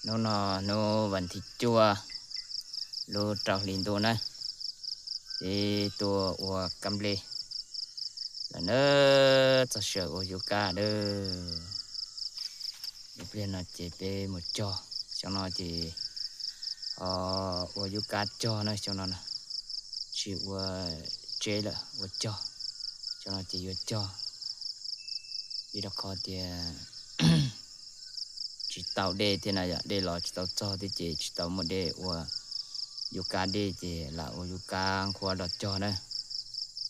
Hnub no hnub vas thib cuaj lub rau hli ntuj na, peb tuaj ua kab nplej lawm na, txog sij hawm ua yub kab lawm. Ib pliag no ces peb mus cog, xyoo no ces ua yub kab cog na, xyoo no na, tsis ua tseb lawm ua cog, xyoo no ces yuav cog, vim rau qhov tias tsis tau dej thiab na yom, dej los tsis tau txog thiab ces tsis tau muaj dej ua yub kab dej ces lam ua yub kab nqhuab los cog na.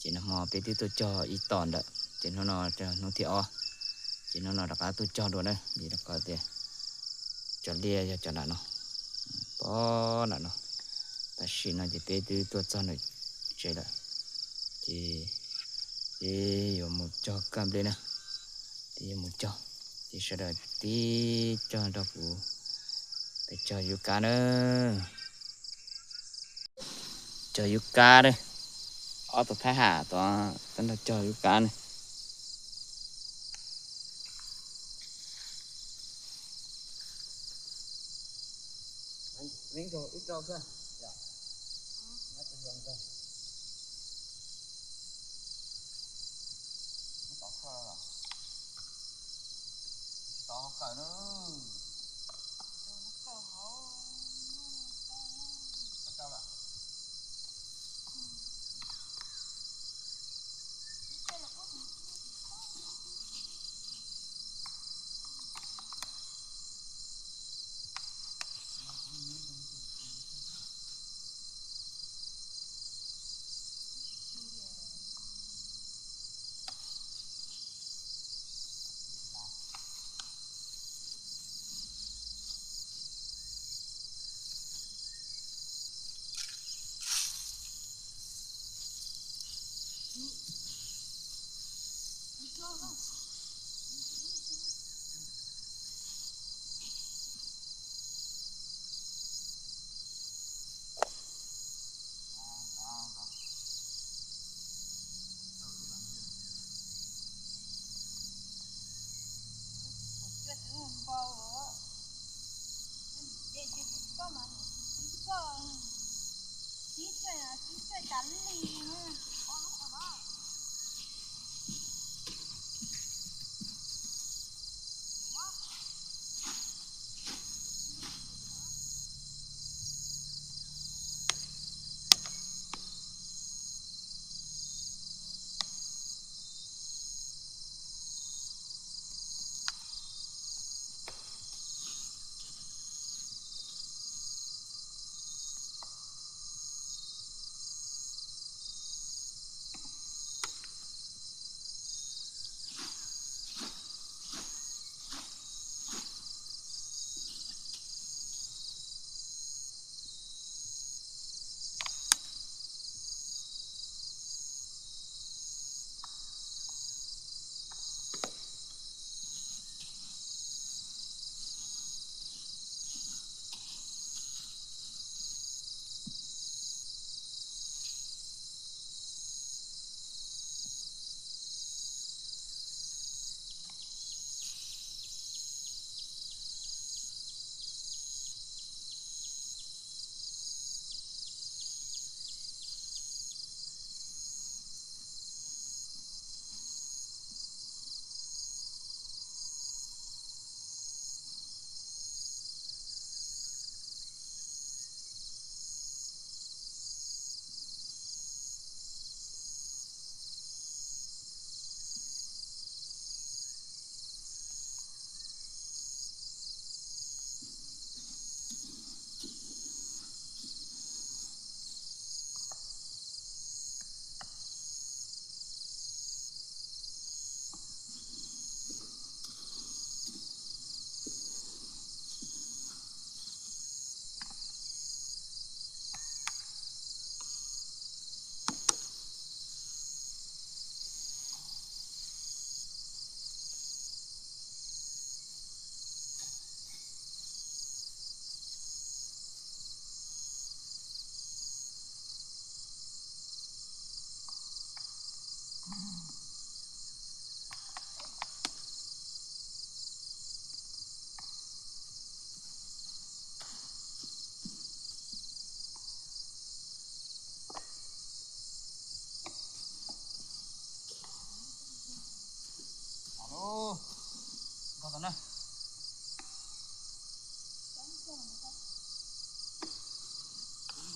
Ces nag hmo peb twb tuaj cog ib tom ntawm, ces hnub no hnub thib ob, ces hnub no rov qab tuaj cog dua na, vim rau qhov tias cov liaj yog cov nram no, pom nram no, tam sim no ces peb twb tuaj txog nram tsev lawm, ces peb yuav mus cog kab nplej na, peb yuav mus cog, ces sawv daws tib cog nrog kuv peb cog yub kab na. Cog yub kab na, ob tug thab ham tod nrog cog yub kab na.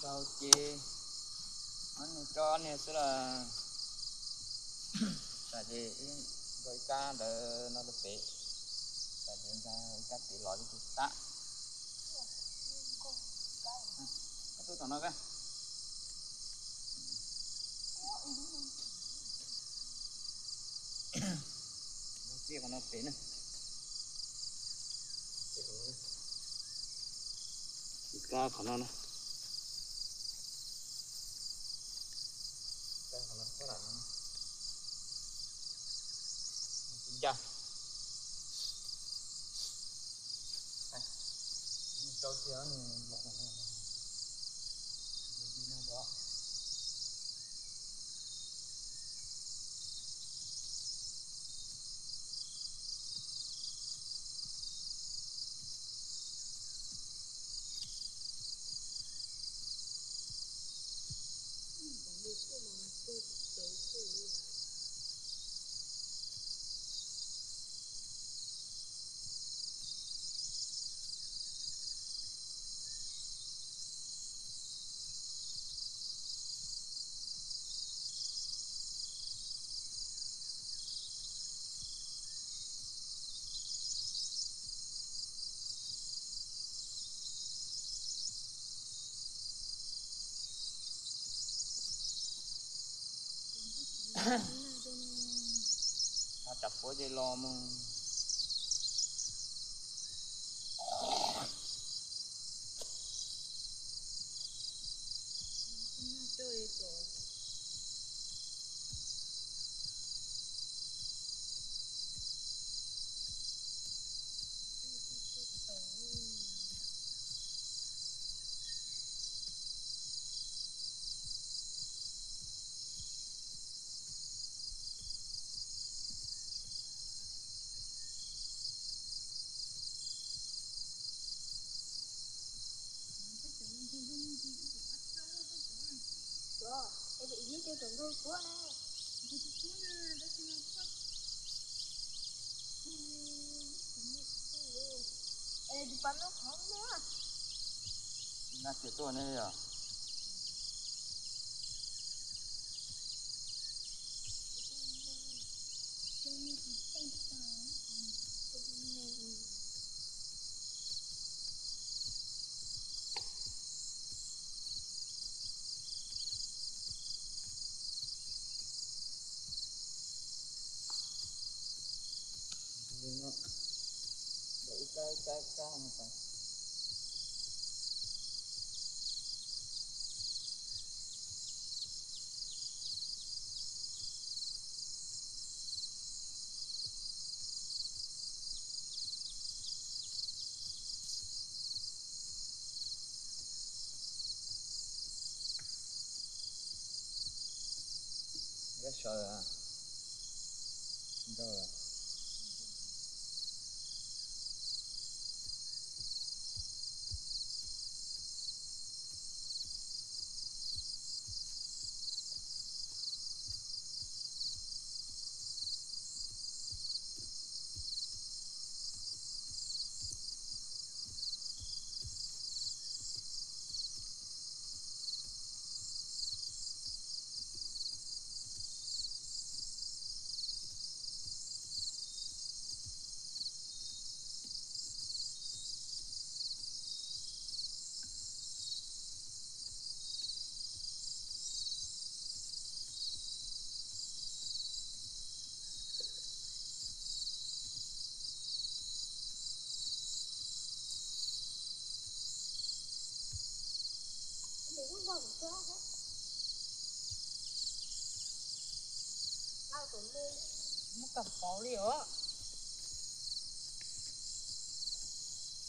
Ces no nws tso niag xwb los, tam ces wb nqa ib kab ntawd no rau pem, tam ces nqa ib kab pem los twb tsis tag. Koj tuaj tom no koj. Txiaj qhov no pem na. Txiaj qhov no na. Kab qhov no na. Kab qhov no, kab lam no. Tsis ncaj. Rau tiag, nws los no. Tsam puab ces los mus. Nag tsis tuaj ne yog? Sawv, tsis nrog lawm. Muab kawm pauv li os.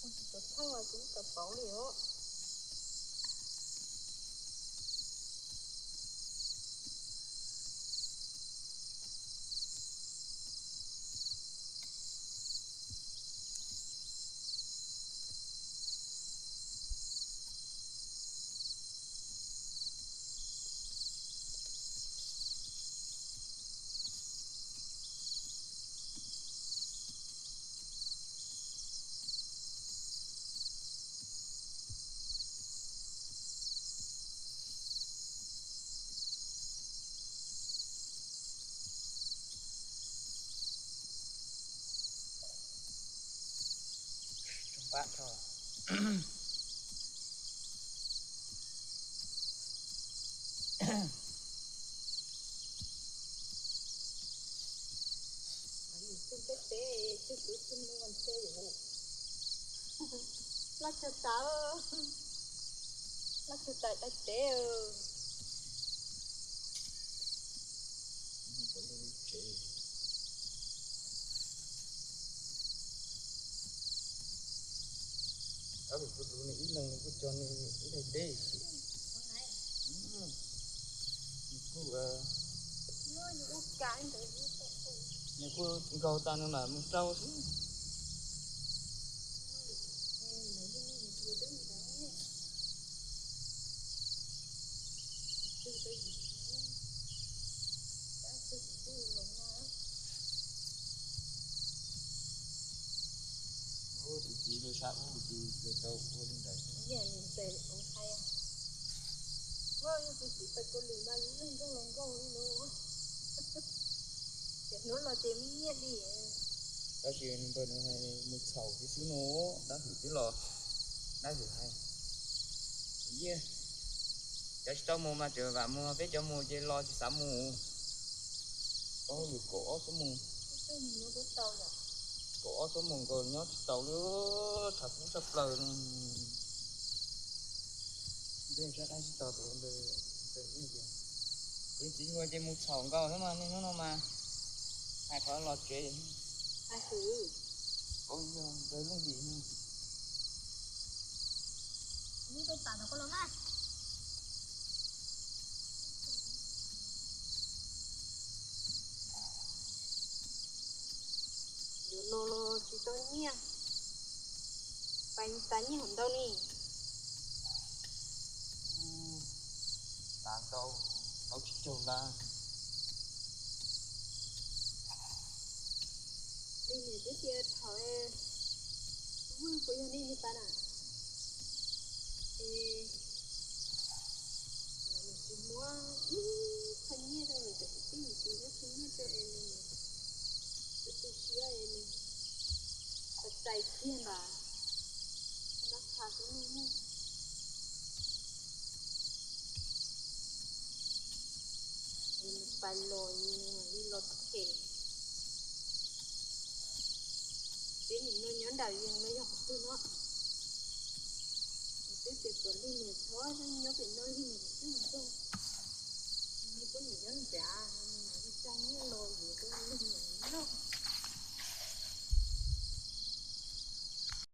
Ua tsis tau thauj, tsis muab kawm pauv li os. Choj. Loj tshaj tawm, loj tshaj tawm daim teb. Ob peb tug nws ib leeg nws kuj cog nws ib daim teb xwb. Nws kuj, nws kuj nkaug tas nws mam mus rau xwb. Ub, tus txiv lub sab ub ces tau ua li ntawd. Yog tus txiv pais kau lwm mas lub nroog los nkaug li no. Ces hnub los ces nyiaj li. Tab sis npawg nws hais mus txhaum tib xwb no, dab hwm twb los, dab hwm hais, Yias, cov tsis tau mus mas tseem vam mus, peb cov mus ces los tsis xav mus. Ua hauj lwm kaum ob xuab moos, kaum ob xuab moos nkaus nyob tsis tau li, tshav kub tshaj plaws. Ntawd sab qab tsis tau tus ntawd, tus txiv hluas ces mus txhaum nkaus thiab mas niaj hnub no mas hais qhov los tsev. Hais hwm. Ua yog ntawd lub ntim no. Yuav los los tsis tau nyiaj, pais tas nyiaj hauv ntau ni. Tas ntau, tau tsis caug lawm. Li niam twb tias thaum Vwj puas yog nej niag pab na, es lawv nws tsis muab ib qho nyiaj rau lawv cov kwv tij, nws tsis muab qho nyiaj rau es nws tu tu siab es nws txais kiag npam no qha xwb no muaj. Es nws pais los es nws mam li los them. Peb nim no nyob nram yees los yog qhov twg no? Nws twb tias kom Lig Niam txhob nyob pem no, Lig Niam twb mus nrog nws poj niam nyob nrad, nws mam li tsa nyiaj los yuav rau Lig Niam noj.